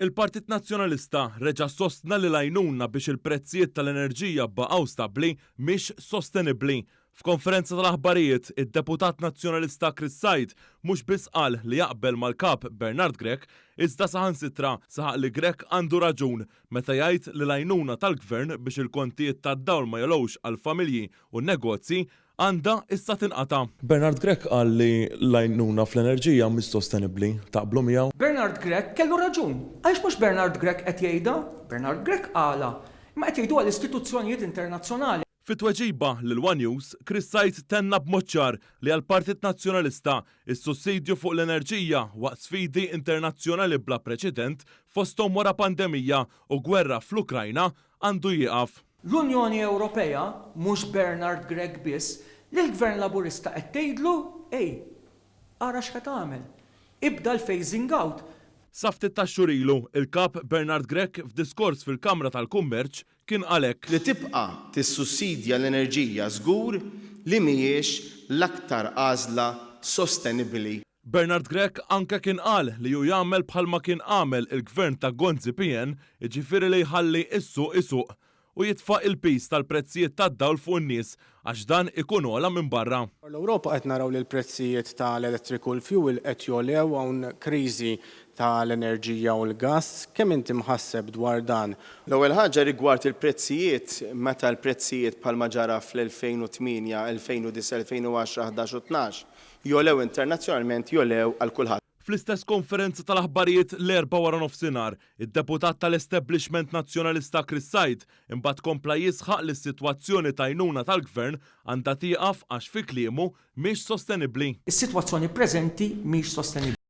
Il-Partit Nazzjonalista reġa' sostna li l-għajnuna biex il-prezzijiet tal-enerġija baqgħu stabbli mhix sostenibbli. F'konferenza tal-aħbarijiet, id-Deputat Nazzjonalista Chris Said mhux biss qal li jaqbel mal-Kap Bernard Grech, iżda saħansitra saħaq li Grech għandu raġun meta jgħid li l-għajnuna tal-Gvern biex il-kontijiet tad-dawl ma jogħlewx għall-familji u n-negozji għandha issa tinqata'. Bernard Grech qal li l-għajnuna fl-enerġija mhix sostenibbli. Taqblu miegħu? Bernard Grech kellu raġun. Għaliex mhux Bernard Grech qed jgħidha? Bernard Grech qalha. Imma qed jgħiduha l-istituzzjonijiet internazzjonali. Fi tweġiba lil one News, Chris Said tenna b'mod ċar li għall-Partit Nazzjonalista, is-sussidju fuq l-enerġija waqt sfidi internazzjonali bla preċedent fosthom wara pandemija u gwerra fl-Ukrajna għandu jieqaf. L-Unjoni Ewropea, mhux Bernard Grech biss, lill-Gvern Laburista qed tgħidlu, ej, ara x'ħa tagħmel. Ibda l-phasing out. Sa ftit tax-xhur ilu, il-Kap Bernard Grech f'diskors fil-Kamra tal-Kummerċ kien qal hekk. Li tibqa' tissussidja l-enerġija żgur li mhijiex l-aktar għażla sostenibbli. Bernard Grech anke kien qal li hu jagħmel bħalma kien għamel il-Gvern ta' Gonzi PN, jiġifieri li jħalli s-suq isuq u jitfa' il-piż tal-prezzijiet tad-dawl fuq in-nies għax dan ikun ogħla minn barra. L-Ewropa qed naraw li l-prezzijiet tal-elettriku u l-fuel qed jogħlew, hawn kriżi tal-enerġija u l-gass. Kemm inti mħasseb dwar dan? L-ewwel ħaġa rigward il-prezzijiet, meta l-prezzijiet bħalma ġara fl-2008, 2009, 2010, 11 u 12 jogħlew internazzjonalment jogħlew għal kulħadd. Fl-istess konferenza tal-aħbarijiet l-Erbgħa waranofsinhar, id-Deputat tal-establishment Nazzjonalista Chris Said imbagħad kompla jisħaq li s-sitwazzjoni t'għajnuna tal-Gvern għandha tieqaf għax fi kliemu mhix sostenibbli. Is-sitwazzjoni preżenti mhix sostenibbli.